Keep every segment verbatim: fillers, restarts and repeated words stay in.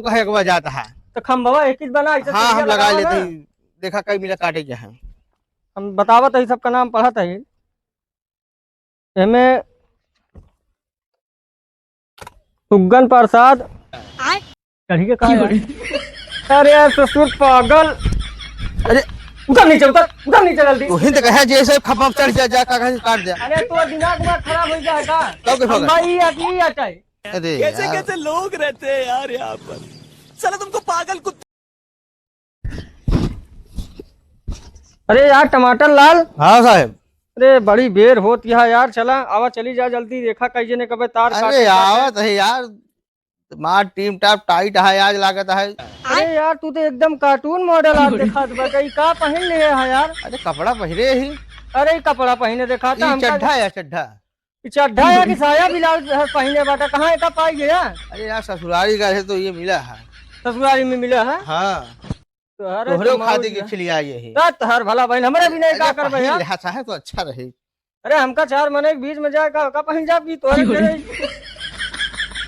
कहे एक बार जाता है। तो खंभवा एक ही बना, ऐसे हाँ, सीढ़िया हम लगा लगावा लेते ना। ही। देखा कई मिला काटे के है। हम बतावत ही, सबका नाम पढ़त ही। एमे सुग्गन प्रसाद। आय। चढ़ी के कहाँ यार? अरे यार ससुर पागल। अरे उतर नीचे, उतर, उतर नीचे जल्दी। तू ही तो कहे जैसे खपम चढ़ जा, जा, कागज काट दे। अरे तो दिमाग उमाग खराब हो जाए का? तब के हम पकड़? भाई आदमी आता है। अरे कैसे यार। कैसे लोग रहते हैं यार यहाँ पर। साला तुमको पागल कुत्ते। अरे यार टमाटर लाल। हाँ साहब। अरे बड़ी बेर होत यहाँ यार, चला आवा चली जा जल्दी, देखा कई जने कबे तार काटे अरे जाते। आवत है यार, मार टीम टाप टाइट है आज लागत है। अरे यार तू तो एकदम कार्टून मॉडल आज दिखात बा, ई का पहिन लिए है यार? अरे कपड़ा पहिरे ही। अरे ई कपड़ा पहिने देखा था ई हमका। चड्ढा है चड्ढा। ई चड्ढा है कि साया ब्लाउज है पहिने बाटा, कहाँ एका पाई गया? अरे यार ससुरारी का है तो ये मिला है। ससुरारी में मिला है? हाँ। तोहरे तोहरे तो खातिर मौज के है। खिलिया ये है। का तोहर भला बहन, हमरे भी नहीं अरे का करबे पहिन यार? ले, हाँ, चाहे तो अच्छा रहे। अरे हमका चार मने के बीच में जाए का, का पहिन जाब की तोहरे क्यों रे? घरे?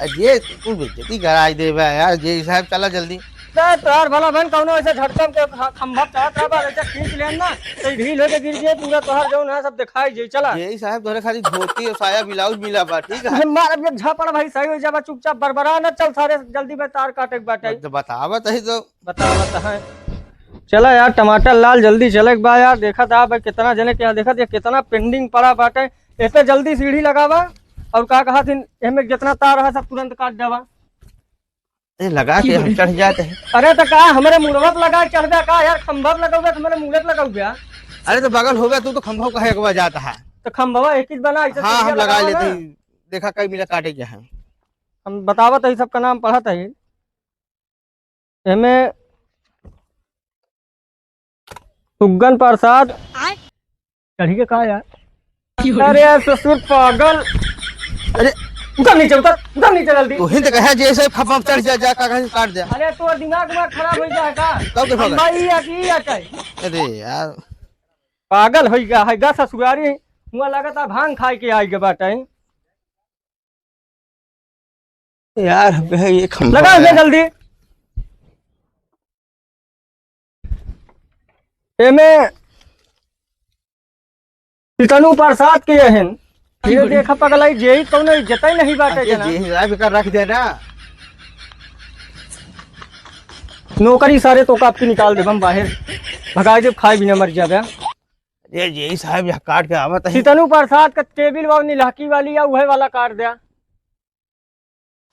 अरे तू बेइज्जती कराई देबे यार, जे साहब चला जल्दी। का तोहर भला बहन कौनो ऐसे झटकम के ख-, खंभा चढ़त रहबा, ऐसे खींच लेन ना, तो ढील होके गिर जाए, पूरा तोहर जौन है सब दिखाई जाए, चला। जे साहब तोहरे खातिर धोती और साया ब्लाउज मिला बा, ठीक है? मार अब एक झापड़ भाई सही हो जाबा, चुपचाप बरबरा ना चल सारे, जल्दी में तार काटे के बाटे। तो बतावत ही तो। बतावत है। चला यार, टमाटर लाल, जल्दी चले के बा यार। देखत आ भाई, कितना जने के यहाँ देखत, ये कितना pending पड़ा बाटे। इस पे जल्दी सीढ़ी लगावा। और का कहा थी, एमे जितना तार रहा, सब तुरंत काट देवा। ए, लगा के हम चढ़ जाते हैं। अरे तो का हमरे मुड़वा पे लगा के चढ़बे का यार? खंभा पे लगौबे तो हमरे मुड़े पे लगौबे यार। अरे तो बगल हो गया, तू तो खंभा कहे एक बार जाता है। तो खंभवा एक ही बना, ऐसे हाँ, सीढ़िया हम लगा लगावा लेते ना। ही। देखा कई मिला काटे क्या है। हम बतावत ही, सबका नाम पढ़त ही। एमे सुग्गन प्रसाद। आय। चढ़ी के कहा यार? अरे यार ससुर पागल। अरे उतर नीचे, उतर, उतर नीचे जल्दी। तू ही तो कहे जैसे खपम चढ़ जा, जा, कागज काट दे। अरे तोर दिमाग उमाग खराब हो जाए का? तब के हम पकड़? भाई ये की आता है। अरे यार। पागल हो गया है गा ससुरारी। हुआ लगता भांग खाए के आई के बाटे। यार, हम कहे, ये खंभा लगा दे है। जल्दी। एमे सितनु प्रसाद के हन। ये देखा पगलाई, जेई कौनो इज्जत ही नहीं बाटे अरे, जना। जे हिसाब का रख दे ना। नौकरी सारे तो काप के निकाल देब हम बाहर। भगाई देब, खाए बिना मर जाबे। अरे, जेई साहब, यह काट के आवत है। सितनु प्रसाद का टेबिल वाली निलहकी वाली या उहे वाला काट द्या।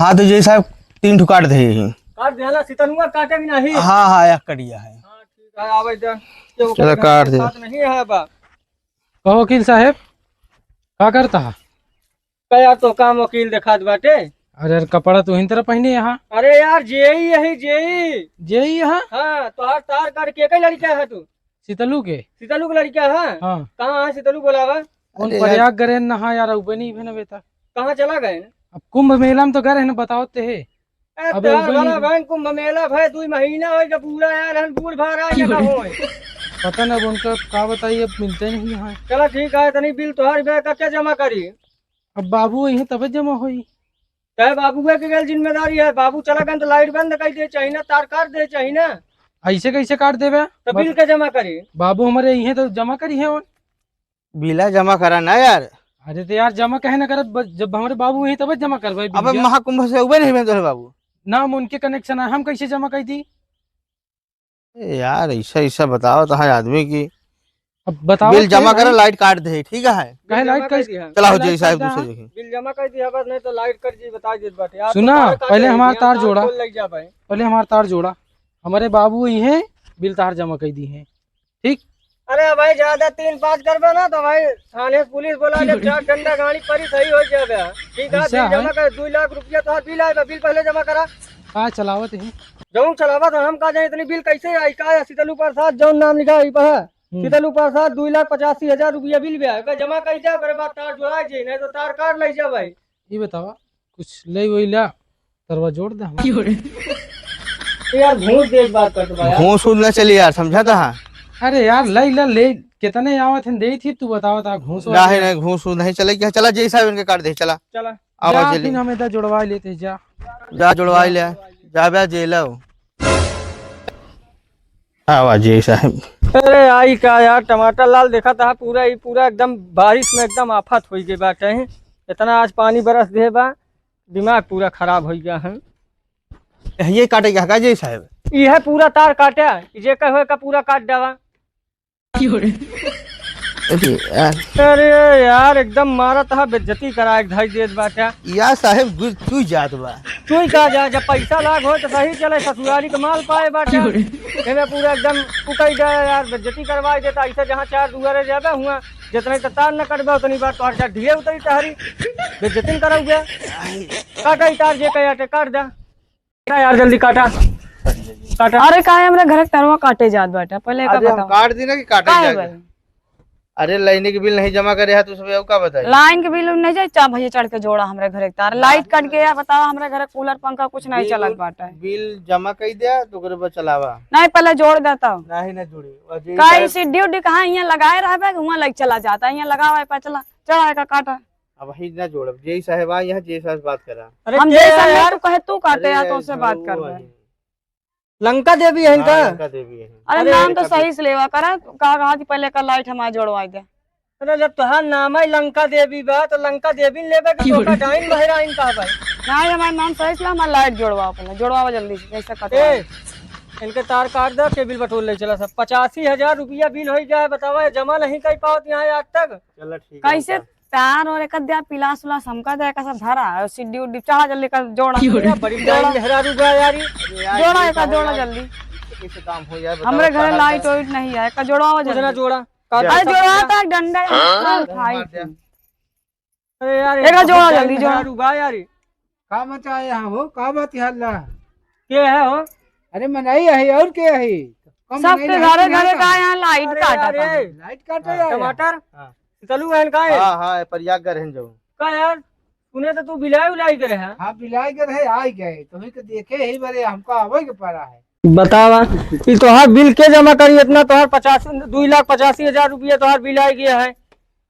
हाँ, तो जेई साहब, तीन ठो काट दे ही। काट द्या ना, सितनुआ काटे भी नहीं। हाँ, हाँ, यह कटिया है। हाँ, ठीक है, आवे दे। ये वो चलो, काट दे। साथ नहीं है बा। कहो वकील साहब, का करता है? का यार, तो काम वकील देखात बाटे। अरे यार, कपड़ा तो हिन तरह पहिने यहाँ। अरे यार, जेई यही, जेई। जेई यहाँ? हाँ, तोहार तार काट के कई लड़का है तू? सीतलू के? सीतलू के लड़का है? हाँ। कहाँ है सीतलू, बोलावा। कौन अरे यार। प्रयाग गए न, हाँ यार, उबे नहीं भेन बेटा। कहाँ चला गए? अब कुंभ मेला में तो गए हैं ना, बताओ ते है। ए, अब तोहार उबे नहीं भला बहन कुंभ मेला भय दुई महीना होई, जब बूढ़ा आयल हन, बूढ़ भार आयल ना होई। पता ना अब उनका का बताई, अब मिलते नहीं यहाँ। चला ठीक है, तनी बिल तोहार बे का क्या जमा करी? अब बाबू यहीं तबे जमा होई। कहे बाबू के गल जिम्मेदारी है, बाबू चला गन तो लाइट बंद कर दे चाहिए ना, तार काट दे चाहिए ना। ऐसे कैसे काट देबे? तो बिल बाबू के जमा करी? बाबू हमारे यहीं तो जमा करी है वो। बिला जमा करा ना यार। अरे तो यार जमा कहे ना करत, ब-, जब हमारे बाबू यहीं तबे जमा करवाई अबे बिल। महाकुंभ से उबे नहीं बन तोरे बाबू। ना हम उनके कनेक्शन है, हम कैसे जमा कर दी? ए यार, ऐसा, ऐसा बताओ तो है आदमी की। अब बताओ बिल जमा करे, लाइट काट दे, ठीक है? कहे लाइट कैसे? चला हो जाए साहब, दूसरे जगह। बिल जमा कर दिया बस, नहीं तो लाइट कट जी, बता दे बाटे। यार, सुना, तो तार काटे पहले हैं, हमार यहाँ तार तार जोड़ा। खोल लग जा भाई। पहले हमार तार जोड़ा। हमारे बाबू ही हैं, बिल तार जमा कर दी हैं। ठीक? अरे भाई, ज्यादा तीन पाँच करबे ना तो भाई थाने से पुलिस बोला ले, चार डंडा गाड़ी परी सही हो जाबे। ठीक है, ऐसा बिल जमा है? कर, दो लाख रुपया तोहार बिल आएगा, बिल पहले जमा करा। का चलावत है? जौन चलावत है, हम का जाने इतनी बिल कैसे आई, का है सीतलू प्रसाद जौन नाम लिखा है, ई पर है। हम्म। सीतलू प्रसाद दो लाख पचासी हजार रुपया बिल भी आएगा, जमा कर जा, ओकरे बाद तार जोड़ा जी, नहीं तो तार काट ले जा भाई। ये बतावा, कुछ ले वही ला, तरवा जोड़ दे हम। क्यों रे? ए यार, घूस दे एक बात कर दो यार। घूस उस ना चली यार, समझा था? अरे यार, ले ला, ले, कितने आवत हैं, दे थी, तू बतावा था, घूस वाला नहीं, नहीं, घूस उस नहीं चले, क्या चला, जेई साहब इनके काट दे, चला। चला। आवा जा, चली। फिर हम इधर जुड़वा लेते, जा। जा, जुड़वा ले। जाबे जेलव। आवा जेई साहब। अरे आई का यार, टमाटर लाल देखा था पूरा, ई पूरा एकदम बारिश में एकदम आफत होइ गई बाटे। इतना आज पानी बरस दे बा, दिमाग पूरा खराब होइ गया है। ये काटे का का जेई साहब? ई है पूरा तार काटे, ई जे कहो का पूरा काट डावा। अरे यार। अरे यार, एकदम मारत हा, बेइज्जती कराए के धई देत बाटे। यार साहेब, गुज चुई जात बा। चुई का जा, जब पैसा लाग हो तो सही चले, ससुरारी के माल पाए बाटे। एमे पूरा एकदम कुटाई जाए यार, बेइज्जती करवाए देता। ऐसे जहाँ चार दुआरे जाबे हुआ, जितने तो तार न कटबे, उतनी बार तोहर चार ढीले उतरी टहरी, बेइज्जती न कराउबे। काटा ई तार जे कहे आटे, काट दे। काटा यार, जल्दी काटा, काटा। अरे काहे हमरे घर के तरवा काटे जात बाटे, पहले एका अरे हम बताओ। काट दी ना कि काटे काहे जाके? भाई? अरे लाइन के बिल नहीं जमा करे है तो सब का बताई? लाइन के बिल नहीं जाए, चा भैया चढ़ के जोड़ा हमरे घर के तार। लाइट कट गया, बताओ हमरे घर कूलर पंखा कुछ नहीं बिल चलत उल-, बाटे। बिल जमा कई दे तो ओकरे बाद चलावा। नहीं पहले जोड़ देता। नहीं ना जोड़ी। और जे काहे साहब सीढ़ी उड्डी कहाँ यहाँ लगाए रहबे, हुआं लग चला जाता, यहाँ लगावा है, चला, चढ़ा है का काटा। अब वही ना जोड़ब, जेई साहब आ यहाँ, जेई साहब से बात करा। अरे हम के जेई साहब है ना यार? तू कहे तू काटे अरे यार, तो उससे बात वो करबे। है। लंका देवी है इनका? हाँ, लंका देवी है। अरे अरे नाम तो सही से लेवा करा, का कहा कि पहले का लाइट हमारे जोड़वाई दे। अरे जब तोहार नाम है लंका देवी बा, तो लंका देवी न लेबे कि तोका डाइन बहराइन कहबे? नहीं, हमार नाम सही से ला, हमार लाइट जोड़वाओ पहले, जोड़वाओ जल्दी से, कैसे कटवाओ? ए, इनके तार काट दे, केबिल बटोर ले चला सब। पचासी हजार रुपया बिल होइ गया है, बतावा, जमा नहीं कर पावत यहाँ आज तक। चलो ठीक है, कैसे? बता। तार और एक अद्या पिलास उलास हमका दे, एका सब धरा है, सीढ़ी उड्डी चढ़ा जल्दी कर जोड़ा। क्यों रे? अरे, बड़ी जोड़ा। मेहरारू बा यार, ये। अरे यार, जोड़ा, ये एका कहो जोड़ा यार, जल्दी। कैसे काम हो यार, बताओ, हमरे घरे कहाँ लाइट का? वाइट नहीं है, एका जोड़ावा कुछ ना जल्दी। जोड़ा। का अरे, जोड़ा जोड़ा? तो एक डंडा है, हाँ? हाँ, खाई मार दे। थी। अरे यार, एका जोड़ा जल्दी, जोड़ा। मेहरारू बा यार। का मचाए यहाँ हो? का बात है हल्ला? के है हो? अरे मनई है, और के है? कम सबके मनई घरे नहीं घरे का है। यहाँ लाइट अरे काटा यार, था। ए, लाइट काटा हाँ। यार। टमाटर? हाँ। चलू बहन का है? हाँ, हाँ, ये प्रयागराज रहन जाऊ। का यार? सुने तो तू बिलाई उलाई के रहे। हाँ, बिलाई के रहे, आई गए। तुम्ही के देखे ही बरे, हमको आवे के पड़ा है। बतावा, ई तोहार बिल के जमा करी इतना? तोहार पचास, दुई लाख पचासी हजार रुपया तोहार बिल आई गया है।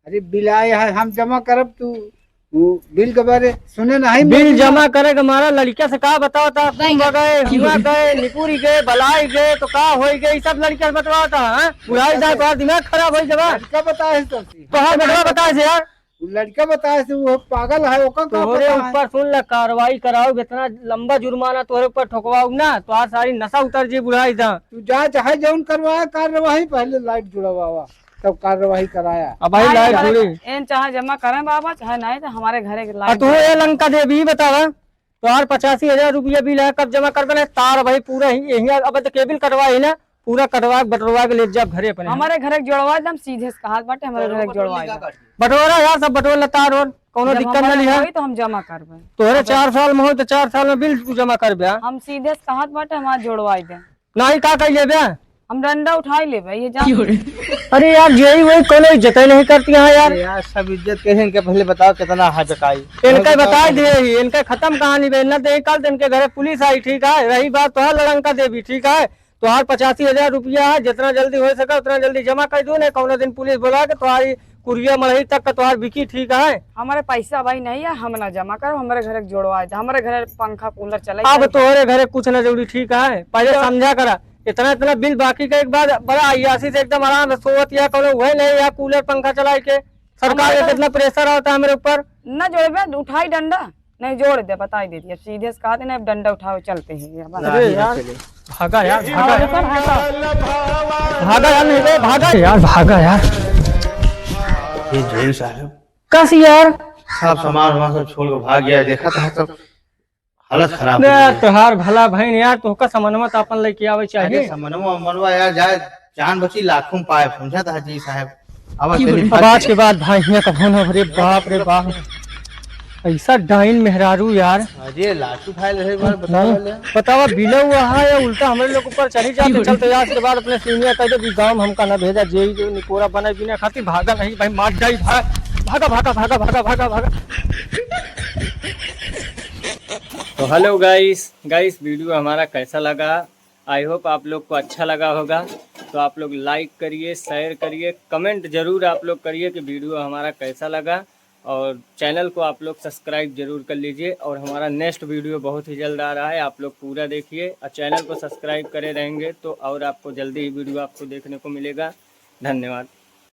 अरे बिल आए है, हम जमा करब, तू वो बिल के बारे सुने नहीं बिल में जमा करे के मारा लड़किया से का बताओ था, तुम गए, हुआ गए, निपुरी गए, बलाई गए, तो का होई गए, ई सब लड़किया से बतवाओ था, हाँ? बुढ़ाई जाए, तोहार दिमाग खराब होई जबा। लड़का बताए है तो सी। तोहार बेटवा बताए से यार। वो लड़का बताए से, वो पागल है, ओका का तोहरे पता है? ऊपर सुन ला, कार्रवाई कराओ, इतना लंबा जुर्माना तोहरे ऊपर ठोकवाओ ना, तोहार सारी नसा उतर जी बुढ़ाई दा। तू जा, चाहे जौन करवाए कार्रवाई, पहले लाइट जुड़वावा। तब कार्रवाई कराया। अब भाई हाँ, लाइट हमारे जुड़ी। एन चाहे जमा करें बाबा, चाहे नहीं, तो हमारे घरे के आ, लाइट तू जुड़ा। ए लंका देवी, ई बतावा, तोहार पचासी हजार रुपया बिल है, कब जमा करबे? नहीं, तार भाई पूरा ही, यही अब तो केबिल कटवा ही ना, पूरा कटवा के, बटरवा के ले जा घरे अपने। हमारे घरे के जोड़वा एकदम सीधे से कहा बाटे, हमारे घरे के जोड़वा एकदम। बटोरा यार, सब बटोर ला, तार और, कौनो जब दिक्कत हमारे नहीं है। होई तो हम जमा करबे। तोहरे अब चार साल में होई तो चार साल में बिल तू जमा करबे, हाँ? हम सीधे से कहत बाटे, हमार जोड़वाई दे। नाही, का कइ लेबे? हम डंडा उठाई लेबे, ये जान। क्यों रे? अरे यार, जेई वही कोनो इज्जत ही नहीं करती है यार। अरे यार, सब इज्जत के इनके पहले बताओ कितना है बेकाई। इनका बताओ बताई पहले। दे ही, इनका खत्म कहानी बे, ना दे कल तो इनके घरे पुलिस आई, ठीक है? रही बात तोहार लड़ंका देवी, ठीक है? तोहार पचासी हजार रुपया है, जितना जल्दी हो सके उतना जल्दी जमा कर दो, नहीं कौनो दिन पुलिस बुला के तोहारी कुरिया मड़ही तक का तोहार बिकी, ठीक है? हमारे पैसा भाई नहीं है, हम ना जमा करब, हमारे घरे के जोड़वा दे, हमारे घरे पंखा कूलर चले अब चल। तोहरे घरे कुछ ना जरूरी, ठीक है? पहले तो समझा करा, इतना इतना बिल बाकी का एक बार बड़ा अय्यासी से एकदम आराम से सोवत या कौनो हुए नहीं या कूलर पंखा चलाए के सरकार हमारे का घर कितना प्रेशर होता है हमारे ऊपर। ना जोड़बे, उठाई डंडा, नहीं जोड़ दे, बताई दे दिया सीधे से कहा दे, नहीं डंडा उठाओ चलते हैं ये बस। अरे यार, भागा यार, भागा यार। भागा यार, नहीं तो भागा यार, भागा यार। ये जेई साहब। कस यार। सब सामान वामान सब छोड़ के भाग गया, देखा था सब हालत खराब हो गई। तोहार भला भइन यार, तोहका समनवा तो अपन लेके आवे चाहिए। अरे समनवा, अमनवा यार, जाए जान बची लाखों में पाए, समझा था जेई साहब। अब अब आज के बाद भाई हियां कभो ना, अरे बाप रे बाप, ऐसा डाइन मेहरारू यार। अरे लाठी उठाए ले, एक बार बता हम्म। ले। बतावा, बिला हुआ है या उल्टा हमरे लोग ऊपर चढ़ी जाते। चलते आज के बाद अपने सीनियर कह दे, "गांव में हमका ना भेजा, जेई जो निकोरा बने बिना खाती भागा नहीं भाई, मार जाई भाई, भागा, भागा, भागा, भागा, भागा, भागा।" तो हेलो गाइस, गाइस वीडियो हमारा कैसा लगा? आई होप आप लोग को अच्छा लगा होगा। तो आप लोग लाइक करिए, शेयर करिए, कमेंट जरूर आप लोग करिए कि वीडियो हमारा कैसा लगा। और चैनल को आप लोग सब्सक्राइब जरूर कर लीजिए। और हमारा नेक्स्ट वीडियो बहुत ही जल्द आ रहा है, आप लोग पूरा देखिए। और चैनल को सब्सक्राइब करे रहेंगे तो और आपको जल्दी ही वीडियो आपको देखने को मिलेगा। धन्यवाद।